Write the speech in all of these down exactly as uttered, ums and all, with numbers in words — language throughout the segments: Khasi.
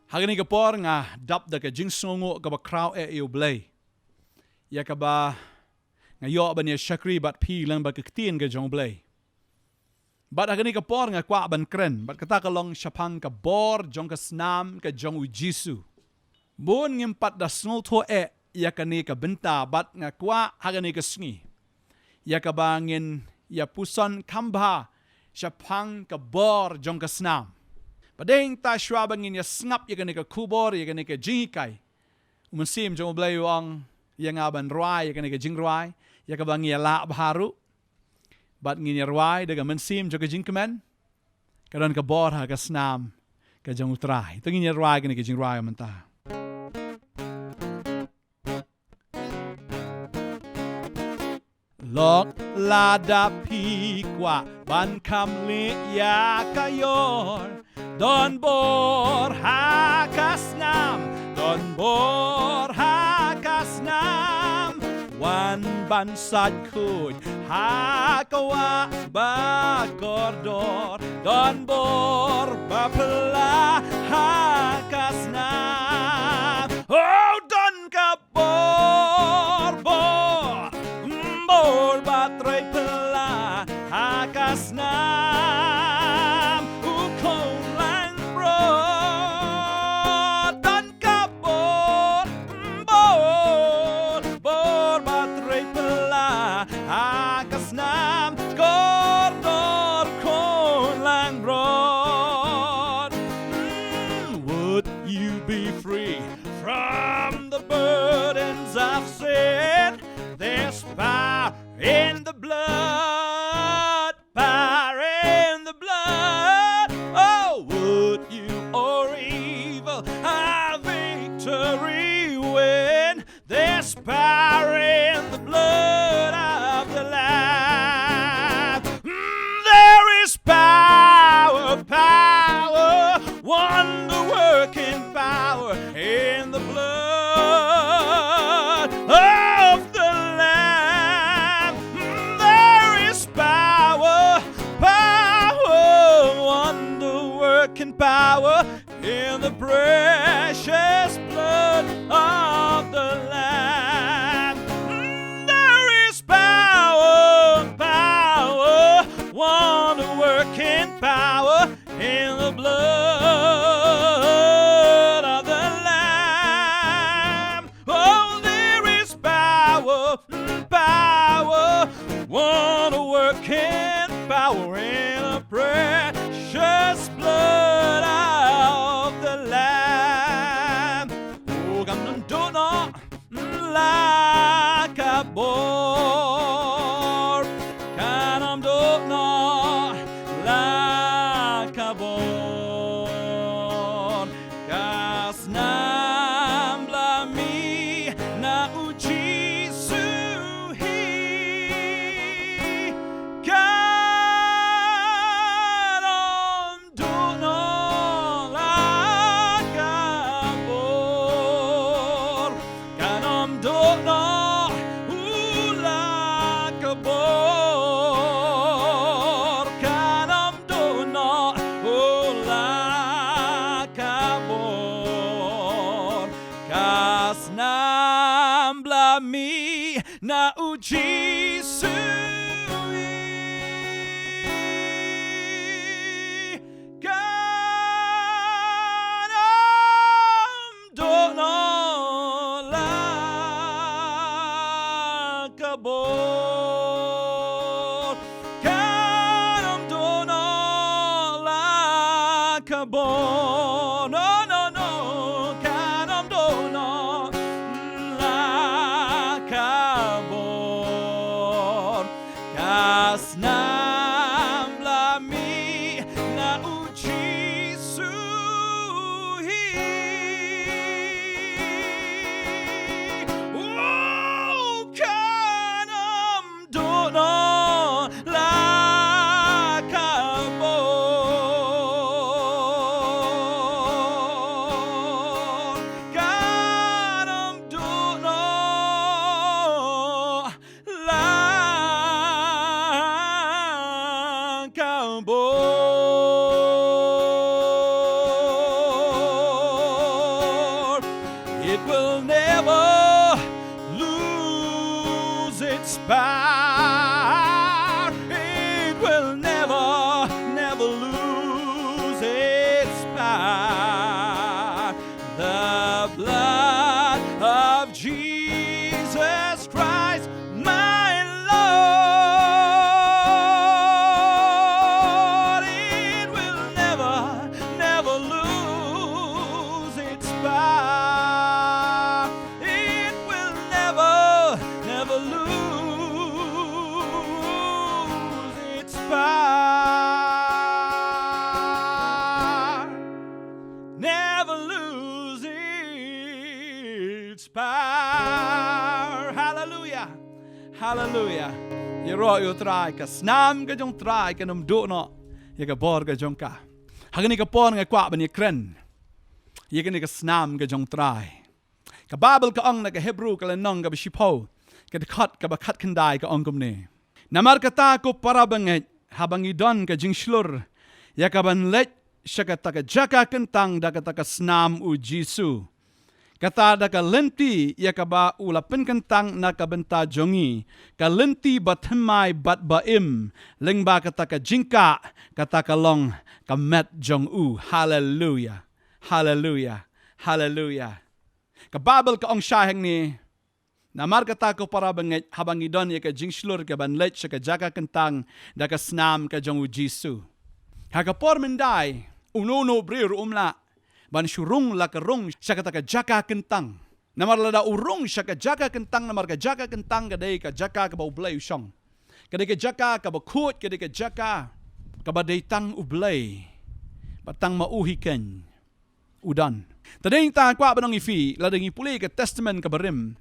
Ha kane ka por nga dap da ka jingsngewnguh kaba khraw eh ïa U Blei, ïa kaba nga ïoh ban ïa shakri bad phi lyngba ka ktien ka jong U Blei. Bad ha kane ka por nga kwah ban kren bad kata ka long shaphang ka bor jong ka snam ka jong U Jisu. Bun ngim pat da sngewthuh eh ïa kane ka bynta bad nga kwah ha kane ka sngi ïa kaba ngin ïa puson kham bha shaphang ka bor jong ka snam. Bad hangta shuwa ba ngin ïa sngap ïa kane ka khubor, ïa kane ka jinghikai, U Mynsiem jong U Blei u ong ïa nga ban rwai ïa kane ka jingrwai ïa kaba ngi ïa lah bha ruh. Bad ngin ïa rwai da ka mynsiem jong ka jingkmen. Ka don ka bor ha ka snam ka jong U Trai. To ngin ïa rwai kane ka jingrwai mynta. Lok lada phi kwah ban kham leh ïa ka ïor, don bor ha ka snam, don bor ha ka snam. Wan ban sait khuid ha ka wah ba kordor, don bor ba phylla ha ka snam. Oh, don ka bor, bor, bor ba trei phylla ha ka snam. U Khun Langbrot, don ka bor, bor, bor ba trei phylla ha ka snam. Kordor Khun Langbrot. Mm, would you be free from the burdens of sin? There's power in the blood, power in the blood. Oh, would you o'er evil a victory win? There's power in the blood of the Lamb. Mm, there is power, power, wonder working power in the blood of the Lamb. Mm, there is power, power, wonder working power in the precious blood of the Lamb. Mm, there is power, power, wonder working power in the blood of the Lamb. Oh, there is power, mm, power, wonder working power in the precious blood of the Lamb. Oh, kan ym duh noh la ka bor, kan ym duh noh la ka bor. Ka snam bla mih na U Jisu hi. Kan ym duh noh la ka bor, kan ym duh noh u la ka bor, kan ym duh noh u la ka bor. Ka snam bla mih na U Jisu hi. Kan ym duh noh la ka bor, kan ym duh noh la ka bor. No, no, no, kan ym duh noh la ka bor. Ka snam bla mih na U Jisu hi. Oh, kan will never lose its power. It will never, never lose its power. The blood of Jesus Christ, my Lord, it will never, never lose its power. It will never, never lose its power. Never lose its power. Hallelujah. Hallelujah. Ïaroh ïa U Trai, ka snam ka jong U Trai kan ym duh noh ïa ka bor ka jong ka. Ha kane ka por nga kwah ban ïakren ïa kane ka snam ka jong U Trai. Ka Baibl ka ong na ka Hebru ka lynnong kaba shiphew, ka dkhot kaba khatkhyndai ka ong kumne: Namar kata ko para bangeit, haba ngi don ka jingshlur ïa ka ban leit sha kata ka jaka kyntang da kata ka snam U Jisu, kata da ka lynti ïa kaba u la pynkyntang na ka bynta jong ngi, ka lynti bathymmai bad ba-im, lyngba kata ka jingkah, kata ka long ka met jong u. Haleluya. Haleluya. Haleluya. Ka Baibl ka ong shai hangne: Namar kata ko para bangeit, haba ngi don ïa ka jingshlur ka ban leit sha ka jaka kyntang da ka snam ka jong U Jisu. Ha ka por myndai, uno uno u briew ruh um lah ban shu rung la ka rung sha kata ka jaka kyntang. Namar lada u rung sha ka jaka kyntang, namar ka jaka kyntang ka dei ka jaka kaba U Blei u shong. Ka dei ka jaka kaba khuid, ka dei ka jaka kaba dei tang U Blei bad tang ma u hi keiñ u don. Te dei nangta kwah ban ong ïa phi, lada ngi pule ka Testament kaba rim,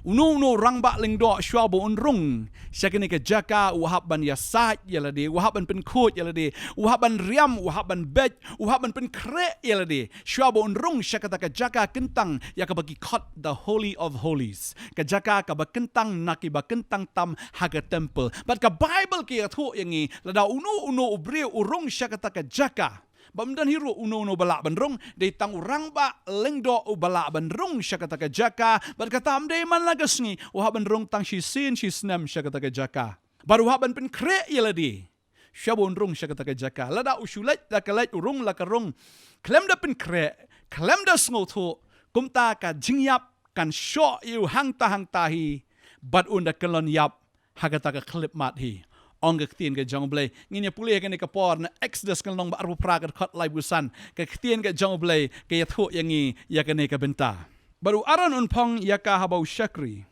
uno uno u rangbah lyngdoh, shuwa ba un rung sha kane ka jaka, u hap ban ïasaid ïa lade, u hap ban pynkhuid ïa lade, u hap ban riam, u hap ban beit, u hap ban pynkhreh ïa lade, shuwa ba un rung sha kata ka jaka kyntang ïa kaba ki khot the Holy of Holies, ka jaka kaba kyntang na kiba kyntang tam ha ka temple. Bad ka Baibl ka ïathuh ïa ngi, lada uno uno u briew u rung sha kata ka jaka, bym don hi ruh uno uno ba lah ban rung, dei tang u rangbah lyngdoh uba lah ban rung sha kata ka jaka. Bad kata ym dei man la ka sngi, u hap ban rung tang shisien shisnem sha kata ka jaka. Bad u hap ban pynkhreh ïa lade shuwa ba un rung sha kata ka jaka. Lada u shu leit da ka leit, u rung la ka rung, khlem da pynkhreh, khlem da sngewthuh, kumta ka jingïap kan shoh ïa u hangta hangta hi, bad un da kyllon ïap ha kata ka khyllipmat hi. Ong ka ktien ka jong U Blei. Ngin ïa pule ha kane ka por na Exodus ka lynnong ba arphew phra, ka dkhot laiphew san. Ka ktien ka jong U Blei ka ïathuh ïa ngi ïa kane ka bynta. Bad u Aaron un phong ïa ka haba u shakri,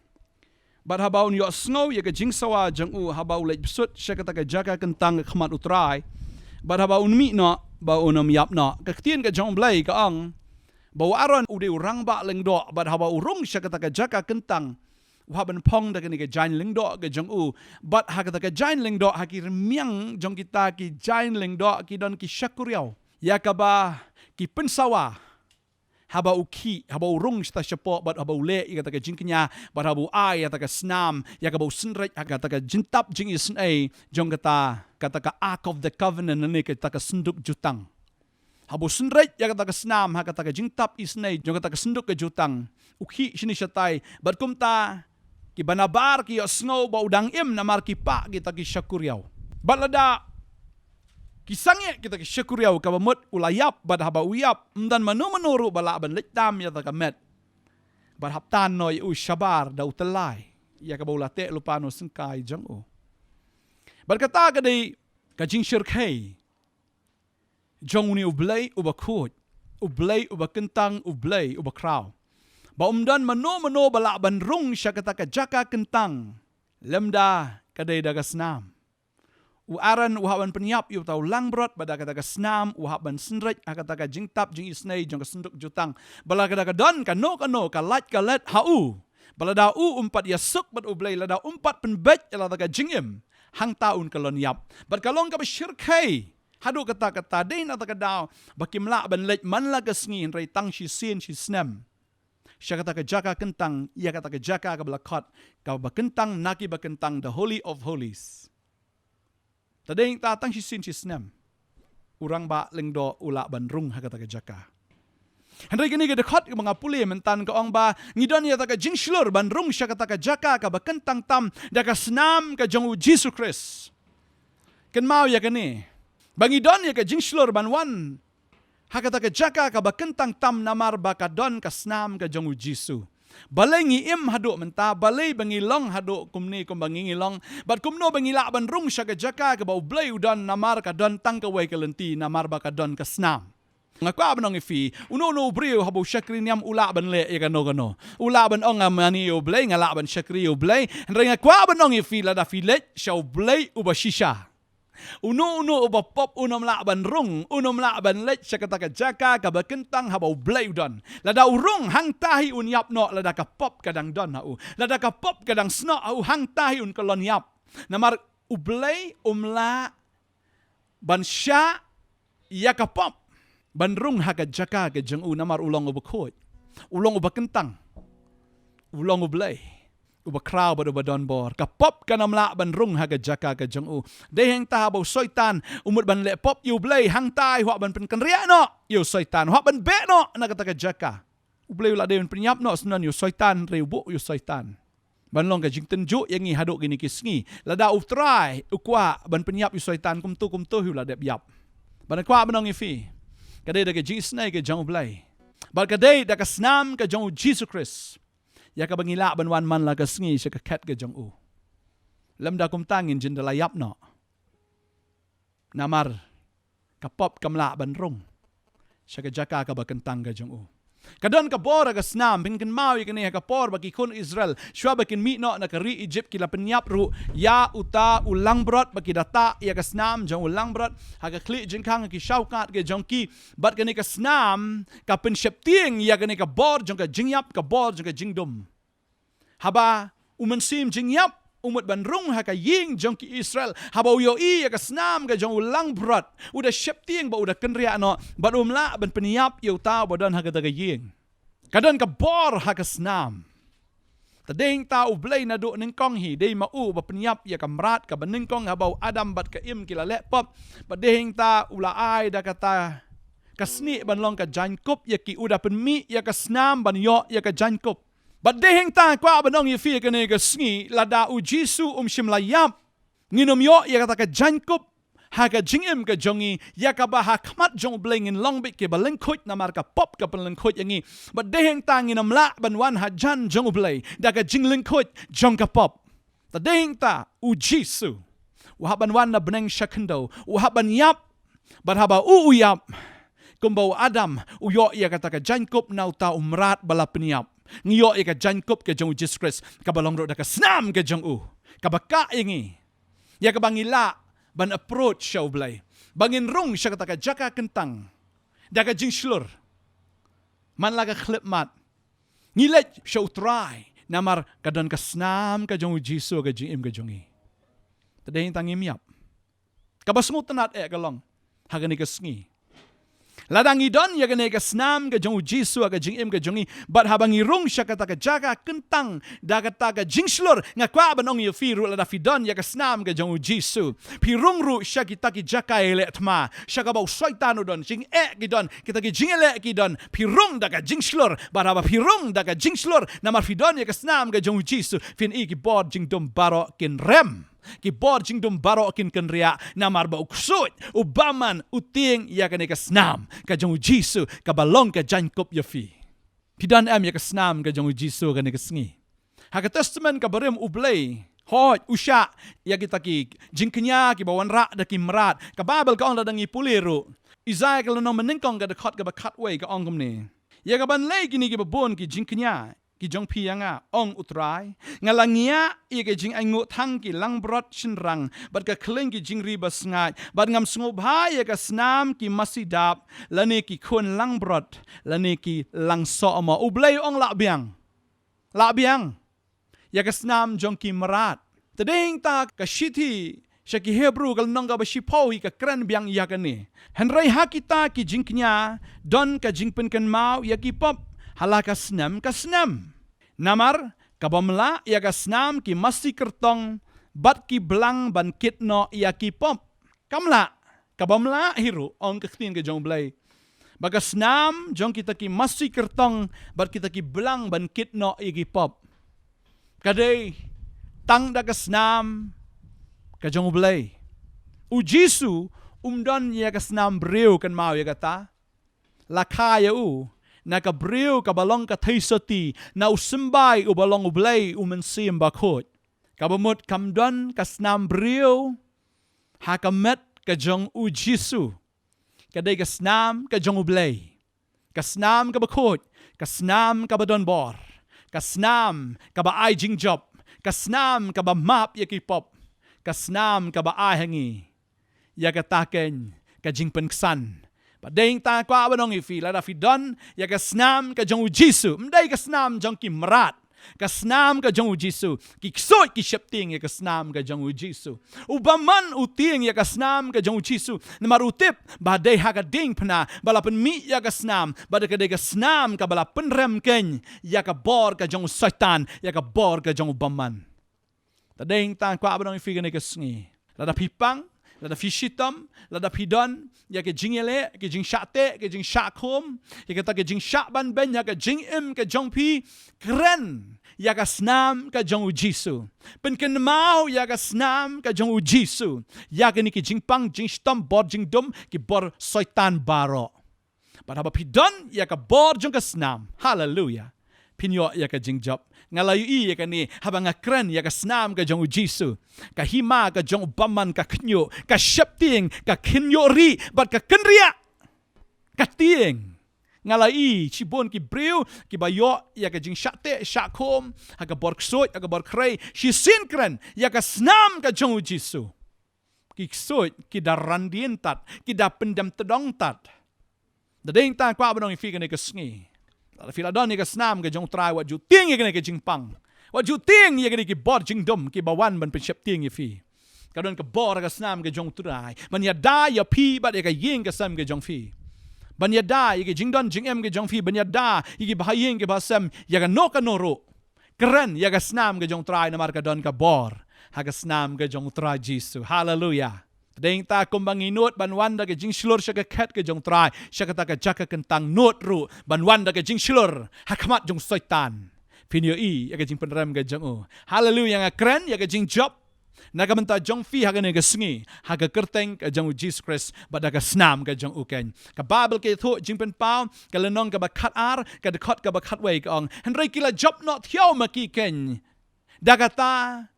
bad haba un ïohsngew ïa ka jingsawa jong u, haba u leit bsut sha kata ka jaka kyntang ha khmat U Trai, bad haba un mih noh, ba un ym ïap noh. Ka ktien ka jong U Blei ka ong ba u Aaron u dei u rangbah lyngdoh, bad haba u rung sha kata ka jaka kyntang, u hap ban phong da kane ka jaiñ lyngdoh ka jong u. Bad ha kata ka jaiñ lyngdoh, ha ki rmiang jong kita ki jaiñ lyngdoh, ki don ki shakriaw ïa kaba ki pynsawa haba u khih, haba u rung shata shapoh, bad haba u leh ïa kata ka jingkñia, bad haba u ai ïa kata ka snam ïa kaba u synreit ha kata ka jingtap jingisynei jong kata, kata ka Ark of the Covenant, lane kata ka synduk jutang. Haba u synreit ïa kata ka snam ha kata ka jingtap isynei jong kata ka synduk ka jutang, u khih shane shatai, bad kumta kiba nabar ki ïohsngew ba u dang im, namar ki pah kita ki shakriaw. Bad lada ki sangeh kita ki shakriaw, kaba mut u la ïap, bad haba u ïap, ym don mano mano ruh ba lah ban leit tam ïa kata ka met. Bad hap tan noh ïa u shabar da u tyllai ïa kaba u la teh lypa na u syngkai jong u. Bad kata ka dei ka jingshyrkhei jong une U Blei uba khuid, U Blei uba kyntang, U Blei uba khraw, ba ym don mano mano ba lah ban rung sha kata ka jaka kyntang lymda ka dei da ka snam. U Aaron u hap ban pynïap ïa uta u langbrot, bad da kata ka snam u hap ban synreit ha kata ka jingtap jingisynei jong ka synduk jutang. Bad lada ka don kano kano ka lait ka let ha u, bad lada u um pat ïasuk bad U Blei, lada um pat pynbeit ïa lada ka jingim, hangta un kyllon ïap. Bad ka long kaba shyrkhei haduh katta katta, dei na kata ka daw ba kim lah ban leit man la ka sngi, hynrei tang shisien shisnem sha kata ka jaka kyntang, ïa kata ka jaka kaba la khot kaba kyntang na kiba kyntang, the Holy of Holies. Te dei nangta tang shisien shisnem u rangbah lyngdoh u lah ban rung ha kata ka jaka. Hynrei kane ka dkhot kaba nga pule mynta ka ong ba ngi don ïa kata ka jingshlur ban rung sha kata ka jaka kaba kyntang tam da ka snam ka jong u Jisu Khrist. Kynmaw ïa kane, ba ngi don ïa ka jingshlur ban wan ha kata ka jaka kaba kyntang tam namar ba ka don ka snam ka jong u Jisu. Balei ngi im haduh mynta, balei ba ngi long haduh kumne kumba ngi ngi long, bad kumno ba ngi lah ban rung sha ka jaka kaba U Blei u don namar ka don tang kawei ka lynti, namar ba ka don ka snam. Nga kwah ban ong ïa phi, uno uno u briew haba u shakri niam u lah ban leh ïa kano kano. U lah ban ong nga mane ïa U Blei, nga lah ban shakri ïa U Blei. Hynrei nga kwah ban ong ïa phi, lada phi leit sha U Blei uba shisha, uno uno uba pop un ym lah ban rung, un ym lah ban leit sha kata ka jaka kaba kyntang haba U Blei u don. Lada u rung hangta hi un ïap noh lada ka pop ka dang don ha u, lada ka pop ka dang snoh ha u, hangta hi un kyllon ïap. Namar U Blei um lah ban shah ïa ka pop ban rung ha ka jaka ka jong u, namar u long uba khuid, u long uba kyntang, u long U Blei uba khraw bad uba don bor. Ka pop kan ym lah ban rung ha ka jaka ka jong u. Dei hangta haba u Soitan u mut ban leh pop ïa U Blei, hangta hi u hap ban pynkynriah noh ïa u Soitan, u hap ban beh noh na kata ka jaka. U Blei u lah dei ban pynïap noh syndon ïa u Soitan, hynrei u buh ïa u Soitan ban long ka jingtynjuh ïa ngi haduh kine ki sngi. Lada U Trai u kwah ban pynïap ïa u Soitan, kumto kumto hi u la dep ïap. Bad nga kwah ban ong ïa phi, ka dei da ka jingisynei ka jong U Blei, bad ka dei da ka snam ka jong u Jisu Khrist ïa kaba ngi lah ban wan man la ka sngi sha ka khet ka jong u. Lymda kumta ngin jin da la ïap noh, namar ka pop kam lah ban rung sha ka jaka kaba kyntang ka jong u. Ka don ka bor ha ka snam. Phin kynmaw ïa kane ha ka por ba ki khun Israel, shuwa ba kin mih noh na ka ri Egypt, ki la pynïap ruh ïa uta u langbrot, ba ki da tah ïa ka snam jong u langbrot ha ka khlieh jingkhang, ha ki shawkat ka jong ki. Bad kane ka snam ka pynsheptieng ïa kane ka bor jong ka jingïap, ka bor jong ka jingdum. Haba u mynsiem jingïap u mut ban rung ha ka ïing jong ki Israel, haba u ïohi ïa ka snam ka jong u langbrot, u da sheptieng bad u da kynriah noh, bad um lah ban pynïap ïa uta uba don ha kata ka ïing. Ka don ka bor ha ka snam. Te dei hangta U Blei naduh nyngkong hi, dei ma u ba pynïap ïa ka mrad kaba nyngkong haba u Adam bad ka Im ki la leh pop. Bad dei hangta u la ai da kata ka snieh ban long ka jaiñkup ïa ki, u da pynmih ïa ka snam ban ïoh ïa ka jaiñkup. Bad dei hangta kwah ban ong ïa phi ïa kane ka sngi, lada u Jisu um shym la ïap, ngin ym ïoh ïa kata ka jaiñkup ha ka jingim ka jong ngi, ïa kaba ha khmat jong U Blei ngin long beit kiba lyngkhuid namar ka pop ka pynlyngkhuid ïa ngi. Bad dei hangta ngin ym lah ban wan hajan jong U Blei da ka jinglyngkhuid jong ka pop. Te dei hangta u Jisu u hap ban wan na bneng sha khyndew, u hap ban ïap. Bad haba u u ïap, kumba u Adam u ïoh ïa kata ka jaiñkup na uta u mrad ba la pynïap, ngi ïoh ïa ka jaiñkup ka jong u Jisu Khrist, kaba long ruh da ka snam ka jong u, kaba kah ïa ngi, ïa kaba ngi lah ban approach sha U Blei, ba ngin rung sha kata ka jaka kyntang da ka jingshlur. Man la ka khyllipmat ngi leit sha U Trai namar ka don ka snam ka jong u Jisu ha ka jingim ka jong ngi. Te dei hangta ngim ïap. Kaba sngewtynnat eh ka long ha kane ka sngi, lada ngi don ïa kane ka snam ka jong u Jisu ha ka jingim ka jong ngi, bad haba ngi rung sha kata ka jaka kyntang da kata ka jingshlur, nga kwah ban ong ïa phi ruh, lada phi don ïa ka snam ka jong u Jisu, phi rung ruh sha kita ki jaka ïaleh thma sha kaba u Soitan u don, jingeh ki don, kita ki jingïaleh ki don, phi rung da ka jingshlur. Bad haba phi rung da ka jingshlur namar phi don ïa ka snam ka jong u Jisu, phin i ki bor jingdum baroh kin rem, ki bor jingdum baroh kin kynriah, namar ba u ksuid, u bymman, u tieng ïa kane ka snam ka jong u Jisu, kaba long ka jaiñkup ïa phi. Phi don em ïa ka snam ka jong u Jisu ha kane ka sngi? Ha ka Testament kaba rim U Blei, hooid, u shah ïa kita ki jingkñia kiba wanrah da ki mrad. Ka Baibl ka ong, lada ngi pule ruh Isaïah ka lynnong banyngkong ka dkhot kaba khatwei, ka ong kumne: Ïa kaban lei kine kiba bun ki jingkñia ki jong phi ïa nga, ong U Trai, nga la ngiah ïa ka jingainguh thang ki langbrot shynrang bad ka khleiñ ki jingri basngaid, bad ngam sngewbha ïa ka snam ki masi dap, lane ki khun langbrot, lane ki langsohmo. U Blei u ong lah biang, lah biang ïa ka snam jong ki mrad. Te dei hangta ka shithi sha ki Hebru ka lynnong kaba shiphew hi ka kren biang ïa kane: Hynrei ha kita ki jingkñia don ka jingpynkynmaw ïa ki pop ha la ka snem ka snem. Namar kabym lah ïa ka snam ki masi kyrtong bad ki blang ban kit noh ïa ki pop. Kam lah, kabym lah hi ruh, ong ka ktien ka jong U Blei. Ba ka snam jong kita ki masi kyrtong bad kita ki blang ban kit noh ïa ki pop, ka dei tang da ka snam ka jong U Blei. U Jisu um don ïa ka snam briew kynmaw ïa kata. La kha ïa u na ka briew kaba long ka theisotti, na u symbai uba long U Blei U Mynsiem Bakhuid. Kaba mut kam don ka snam briew ha ka met ka jong U Jisu. Ka dei ka snam ka jong U Blei. Ka snam kaba khuid, ka snam kaba don bor, ka snam kaba ai jingjop, ka snam kaba map ïa ki pop, ka snam kaba ai ha ngi ïa kata keiñ ka jingpynksan. Bad dei tang kwah ban ong ïa phi, lada phi don ïa ka snam ka jong U Jisu, ym dei ka snam jong ki mrad, ka snam ka jong U Jisu. Ki ksuid ki sheptieng ïa ka snam ka jong U Jisu. U bymman u tieng ïa ka snam ka jong U Jisu, namar u tip ba dei ha ka diengphna ba la pynmih ïa ka snam, ba da ka dei ka snam kaba la pynrem keiñ ïa ka bor ka jong u Soitan, ïa ka bor ka jong u bymman. Te dei tang kwah ban ong ïa phi kane ka sngi, lada phi pang, lada phi shitom, lada phi don ïa ka jingïaleh, ka jingshah teh, ka jingshah khum, ïa kata ka jingshah ban beiñ ha ka jingim ka jong phi, kren ïa ka snam ka jong U Jisu. Pynkynmaw ïa ka snam ka jong U Jisu ïa kine ki jingpang, jingshitom, bor jingdum, ki bor Soitan baroh. Bad haba phi don ïa ka bor jong ka snam, haleluia, phin ïoh ïa ka jingjop. Nga la ïohi ïa kane haba nga kren ïa ka snam ka jong U Jisu. Ka hima ka jong u bymman ka khynñiuh, ka sheptieng, ka khynñiuh rieh bad ka kynriah, ka tieng. Nga la ïohi shibun ki briew kiba ïoh ïa ka jingshah teh shah khum ha ka bor ksuid, ha ka bor khrei, shisien kren ïa ka snam ka jong U Jisu, ki ksuid ki da randien tad, ki da pyndem tdong tad. Te dei tang kwah ban ong ïa phi kane ka sngi, lada phi la don ïa ka snam ka jong U Trai, wat ju tieng ïa kane ka jingpang, wat ju tieng ïa kane ki bor jingdum kiba wan ban pynsheptieng ïa phi. Ka don ka bor ha ka snam ka jong U Trai ban ïada ïa phi bad ïa ka ïing ka sem ka jong phi, ban ïada ïa ka jingdon jingem ka jong phi, ban ïada ïa kiba ha ïing kiba ha sem, ïa kano kano ruh. Kren ïa ka snam ka jong U Trai, namar ka don ka bor ha ka snam ka jong U Trai Jisu. Haleluia. Te dei tang kumba ngi nud ban wan da ka jingshlur sha ka khet ka jong U Trai, sha kata ka jaka kyntang, nud ruh ban wan da ka jingshlur ha khmat jong u Soitan. Phin ïohi ïa ka jingpynrem ka jong u. Haleluia. Nga kren ïa ka jingjop na ka bynta jong phi ha kane ka sngi, ha ka kyrteng ka jong U Jisu Khrist bad da ka snam ka jong u keiñ. Ka Baibl ka ïathuh Jingpynpaw, ka lynnong kaba khatar, ka dkhot kaba khatwei ka ong, hynrei ki la jop noh thiaw ma ki keiñ da kata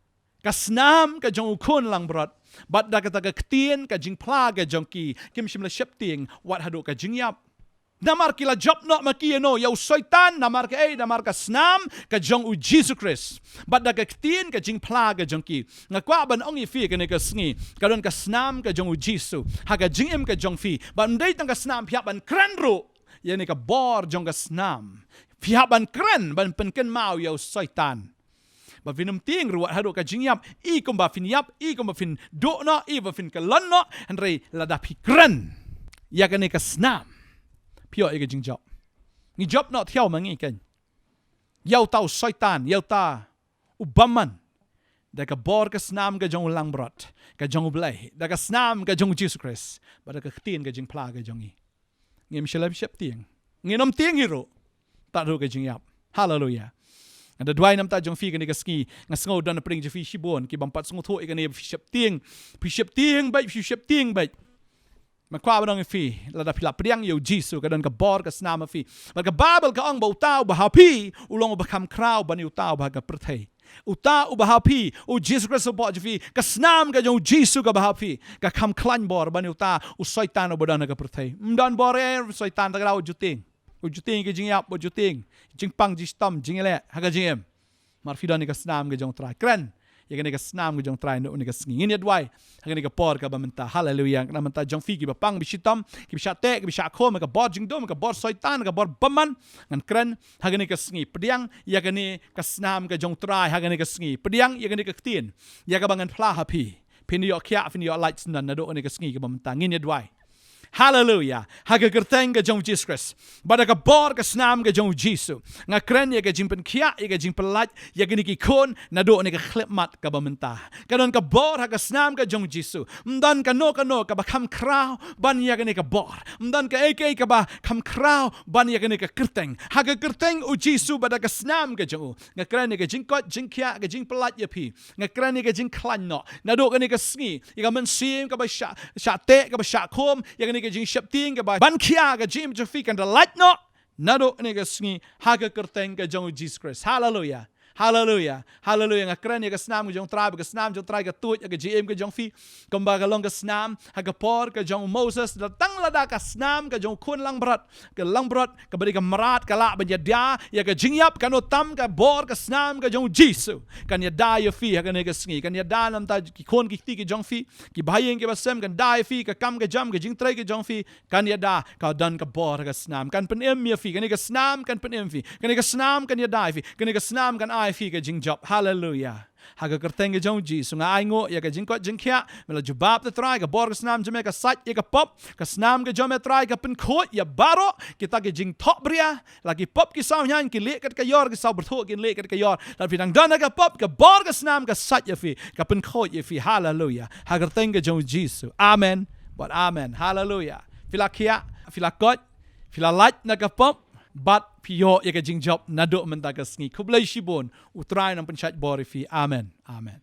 ka snam ka jong U Khun langbrot bad da kata ka ktien ka jingphla ka jong ki, kim shym la sheptieng wat haduh ka jingïap. Namar ki la jop noh ma ki ïa uno, ïa u Soitan. Namar kaei? Namar ka snam ka jong U Jisu Khrist bad da ka ktien ka jingphla ka jong ki. Nga kwah ban ong ïa phi kane ka sngi, ka don ka snam ka jong U Jisu ha ka jingim ka jong phi. Bad ym dei tang ka snam, phi hap ban kren ruh ïa kane ka bor jong ka snam. Phi hap ban kren ban pynkynmaw ïa u Soitan ba phin ym tieng ruh wat haduh ka jingïap. I kumba phin ïap, i kumba phin duh noh, i ba phin kyllon noh, hynrei lada phi kren ïa kane ka snam, phi ïoh ïa ka jingjop. Ngi jop noh thiaw ma ngi keiñ ïa uta u Soitan, ïa uta u bymman, da ka bor ka snam ka jong U Langbrot, ka jong U Blei, da ka snam ka jong U Jisu Khrist bad da ka ktien ka jingphla ka jong ngi. Ngim shym la sheptieng, ngin ym tieng hi ruh tad haduh ka jingïap. Haleluia. Nga da duwai namar jong phi kane ka sngi. Nga sngew don na pdeng jong phi shibun ki bym pat sngewthuh ïa kane, phi sheptieng, phi sheptieng beit, phi sheptieng beit. Nga kwah ban ong ïa phi, lada phi la pdiang ïa U Jisu, ka don ka bor ka snam ha phi. Bad ka Baibl ka ong ba uta uba ha phi u long uba kham khraw ban ïa uta uba ha ka pyrthei. Uta uba ha phi, U Jisu Khrist uba ha phi, ka snam ka jong U Jisu kaba ha phi ka kham khlaiñ bor ban ïa uta u Soitan uba don ha ka pyrthei. Ym don bor ei u Soitan, te ka daw wat ju tieng. Wat ju tieng ïa ka jingïap, wat ju tieng ïa ka jingpang, jingshitom, jingïaleh ha ka jingim. Namar phi don ïa ka snam ka jong U Trai. Kren ïa kane ka snam ka jong U Trai naduh kane ka sngi. Ngin ïa duwai ha kane ka por kaba mynta. Haleluia. Namar jong phi kiba pang, ba shitom, kiba shah teh, kiba shah khum ha ka bor jingdum, ha ka bor Soitan, ha ka bor bymman, ngan kren ha kane ka sngi. Pdiang ïa kane ka snam ka jong U Trai ha kane ka sngi. Pdiang ïa kane ka ktien, ïa kaba ngan phla ha phi. Phin ïoh khiah, phin ïoh lait syndon naduh kane ka sngi kaba mynta. Ngin ïa duwai. Haleluya. Ha ka kyrteng ka jong u Jisu Khrist, bad da ka bor ka snam ka jong u Jisu, nga kren ïa ka jingpynkhiah, ïa ka jingpyllait ïa kine ki khun naduh kane ka khyllipmat kaba mynta. Ka don ka bor ha ka snam ka jong u Jisu. Ym don kano kano kaba kham khraw ban ïa kane ka bor. Ym don kaei kaei kaba kham khraw ban ïa kane ka kyrteng. Ha ka kyrteng u Jisu bad da ka snam ka jong u, nga kren ïa ka jingkoit jingkhiah, ka jingpyllait ïa phi. Nga kren ïa ka jingkhlaiñ noh naduh kane ka sngi, ïa ka mynsiem kaba shah, shah teh, kaba shah khum, ïa kane ka jingsheptieng kaba ban khia ka jingim jong phi, kan da lait noh naduh kane ka sngi ha ka kyrteng ka jong u Jisu Khrist. Haleluya. Haleluya. Haleluya. Nga kren ïa ka snam ka jong u Trai, ba ka snam jong u Trai ka tuid ïa ka jingim ka jong phi, kumba ka long ka snam ha ka por ka jong u Moses. Tang lada ka snam ka jong u khun langbrot, ka langbrot kaba dei ka mrad ka lah ban ïada ïa ka jingïap, katno tam ka bor ka snam ka jong u Jisu kan ïada ïa phi ha kane ka sngi. Kan ïada na ka bynta ki khun ki kti ki jong phi, ki bahaïing ki basem, kan da ïa phi, ka kam ka jam, ka jingtrei ka jong phi, kan ïada. Ka don ka bor ka snam, kan pynim ïa phi. Kane ka snam kan pynim phi. Kane ka snam kan ïada ïa phi. Kane ka snam kan ai phi ka jingjop. Haleluya. Ha ka kyrteng ka jong u Jisu nga ainguh ïa ka jingkoit jingkhiah. Me la jubab, te Trai, ka bor ka snam jong me ka sait ïa ka pop. Ka snam ka jong me, Trai, ka pynkhuid ïa baroh kita ki jingthohbria. La ki pop ki saw hñian, ki lieh kat ka ïor, ki saw byrthuh kin lieh kat ka ïor. Lada phi dang don ha ka pop, ka bor ka snam ka sait ïa phi, ka pynkhuid ïa phi. Haleluya. Ha ka kyrteng ka jong u Jisu. Amen. Bad amen. Haleluya. Phi la khiah, phi la koit, phi la lait na ka pop, bad phi ïoh ïa ka jingjop naduh mynta ka sngi. Khublei shibun. U Trai un nang pynshait bor ïa phi. Amen. Amen.